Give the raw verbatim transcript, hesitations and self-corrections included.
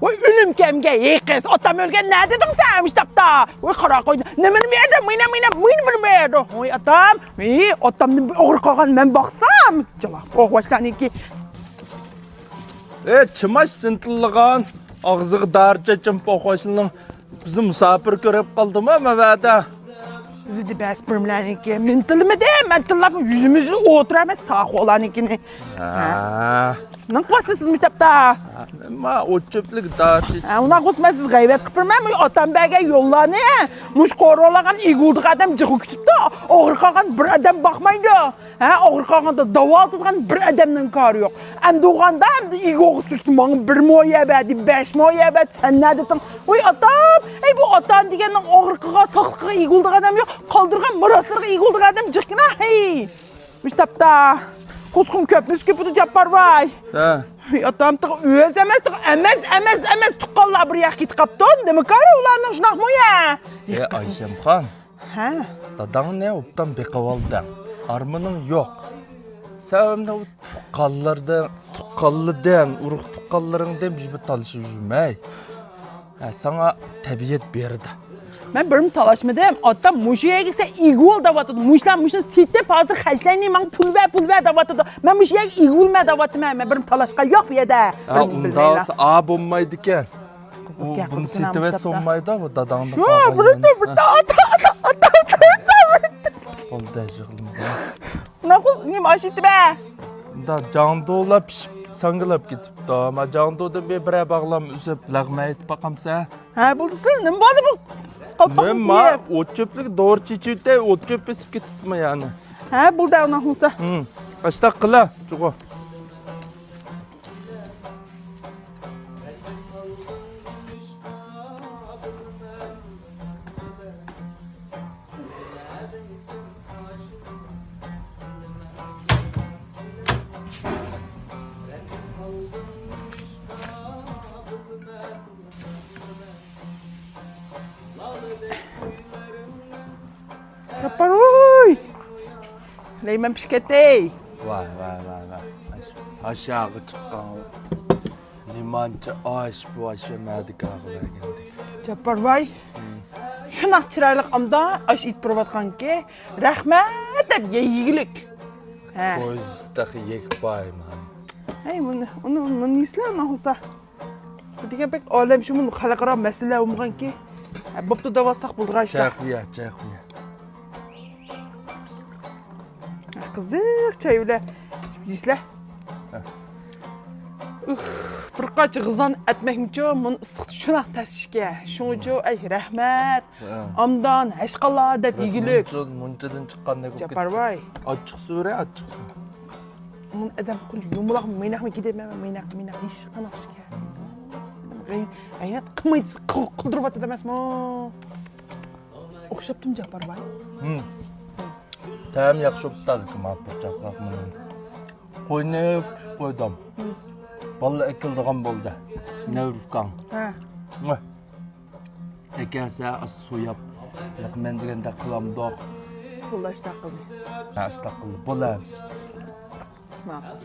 ۋاي ئۆلۈم كەمگە ھېي قىز، ئاتام ئۆلگەن نەدە دېدىڭ سەن مۇشۇ تاپتا؟ ۋاي قارا قويدى، نېمىنى بېرىدۇ، مېنى، مېنى، مېنى بىر بېرىدۇ. ۋاي ئاتام، ۋاي ئاتامنى بىر ئوغرى قىلغان مەن باقسام. جالاق پوخۋاشلارنىڭكى. ئە، چىماش سىنتىللىغان، ئاغزىغا دارى چېچىم پوخۋاشلىنىڭ. بىزنى مۇساپىر كۆرۈپ قالدىمۇ ما ۋەدە؟ بىزدە بەس بىرمىلەرنىڭكى. مېنى تىللىمىدى، مەن تىللاپ يۈزىمىزنى ئولتۇرىمەن ساقۇلارنىڭكىنى. ھە. نېمە قىلىسىز سىز مۇشۇ تاپتا؟ ما ئوت چۆپلۈك دارى. ھە، ئۇنداق بولسا مەن سىزگە غەيۋەت قىلىپ بېرىمەن، مۇشۇ ئاتام بەرگەن يوللارنى. مۇشۇ قورالانغان ئىگىلدىغان ئادەم جىقىپ كېتىپتۇ. ئوغرى قىلغان بىر ئادەم باقمايدۇ. ھە، ئوغرى قىلغاندا داۋالىتىدىغان بىر ئادەمنىڭ كارى يوق. ئەمدى ئوغاندا ئەمدى ئىگە ئوغۇز كېتىپ ماڭا بىر مو يەر بەردى، بەش مو يەر بەردى، سەن نەدە تۇرساڭ؟ ۋاي ئاتام، ئەي بۇ ئاتام دېگەننىڭ ئوغرى قىلغان، ساقلىق قىلغان ئىگە ئولىدىغان ئادەم يوق، قالدۇرغان مىراسلىرىغا ئىگە ئولىدىغان ئادەم جىقكىنا، ھەي. مۇشۇ تاپتا قۇسقۇم كۆپمىسى كۆپىدۇ جاپپارۋاي. ھە. ۋاي ئاتام تېخى ئۆزى ئەمەس، تېخى ئەمەس، ئەمەس، ئەمەس تۇغقانلار بىر ياققا كېتىپ قاپتۇ. نېمە كارى ئۇلارنىڭ شۇنداقمۇ يا؟ ئەي ئايشەمخان. ھە. داداڭنى ئوبدان بېقىۋالدىڭ. ئارمىنىڭ يوق. سەن ئەمدى ئۇ تۇغقانلاردىن، تۇغقانلىدىن، ئۇرۇق تۇغقانلىرىڭدىن بىر تالىشىپ يۈرمەي. ھە، ساڭا تەبىئەت بېرىدۇ. مەن بىرمۇ تالاشمىدىم. ئاتام مۇشۇ يەرگە سەن ئىگە بول دەۋاتىدۇ. مۇشۇلار مۇشۇنى سېتىپ ھازىر خەجلەينى ماڭا پۇل بەر، پۇل بەر دەۋاتىدۇ. مەن مۇشۇ يەرگە ئىگە بولما دەۋاتىمەن. مەن بىرمۇ تالاشقان يوق بۇ يەردە. ھە، ئۇنداق بولسا ئا بولمايدىكەن. قىزىق ئۇ گەپ بۇنى قىلدىكەن سېتىۋەتسە بولمايدۇ، بۇ داداڭنى شۇ، قالغان بىر يەرنى. بىر ھە. ئاتا، ئاتا، ئاتا، ئاتا، بىر. بولدى، يىغلىما. ناخۇس نېمە ئاش ئېتىمە؟ دا جاڭدۇلا پىشىپ، ساڭگىلاپ كېتىپتۇ. ما جاڭدۇدىن بىر بىرەر باغلام ئۈزۈپ، لەغمەن ئېتىپ باقامسەن؟ ھە، بولدى، سىلەر نېمە بولدى بۇ؟ قالپاقنى نېمە؟ كىيىپ. ئوت چۆپلۈك دورا چېچىۋېتەي، ئوت چۆپ بېسىپ كېتىپتىمۇ يەنى؟ ھە، بولدى، ئۇنداق بولسا. ھىم، ئاشتاق قىلا، چوقۇ. جاپپار، ۋوي! لەيمەن پىشىپ كەتتى. ۋاي، ۋاي، ۋاي، ۋاي. ئاش-، ئاشاغا چىققان نېمانچە ئاش، بۇ ئاش نەدىكى ئاغا بەرگەندە. جاپپار ۋاي. شۇنداق چىرايلىق ئامدا ئاش ئېتىپ بېرىۋاتقانكى، رەھمەت دەپ يەيگۈلۈك. ھە. پويىز تېخى يېگىپ بايمان. ھەي، بۇنى، ئۇنى، بۇنى يېسىلە، ئۇنداق بولسا. بۇ دېگەن بەك ئالەمشۇمۇل خەلقئارا مەسىلىلەر بولمىغانكى. ھە، بوپتۇ، دەۋالساق بولىدىغان ئىشلار. چاي قۇيە، چاي قۇيە. ھە، قىزىق چاي بىلەن يېسىلە. ھە. ئۇھ، بىر قاچا غىزانى ئەتمەكمىچۇ، مۇنى ئىسسىقتا شۇنداق تەس ئىكەن. شۇڭىچۇ، ئەي، رەھمەت. ھە. ئامدان، ھەشقاللا دەپ يېگۈلۈك. مۇنچىدىن، مۇنچىدىن چىققاندەك بولۇپ كېتىپتۇ. جاپپارۋاي. ئاچچىق سۇ بېرە، ئاچچىق سۇ. ئۇنى ئادەم قۇل يۇمىلاق مىناقمۇ كېتەلمەيمەن، مىناق، مىناق، ھېچ قانداق ئىش ئىكەن. غەي-، غەيۋەت قىلمايدۇ، قىل-، قىلدۇرۇۋاتىدۇ ئەمەسمۇ؟ ئوخشاپتۇمۇ جاپپارباي؟ ھىم. تەم ياخشى بوپتۇ، مانا پۇرچاقلار مانا. قوينى پىشىپ قويدۇم. بالىلار ئەكېلىدىغان بولدى. نەۋرۇكاڭ. ھە. ۋاھ. ئەكەلسە، ئاز سوياپ، لەقمەن دېگەندەك قىلامدۇق. بولدى، ئاشتاق قىلدى. ھە، ئاشتاق قىلدى. بولدى ئەمىسە. ماقۇل.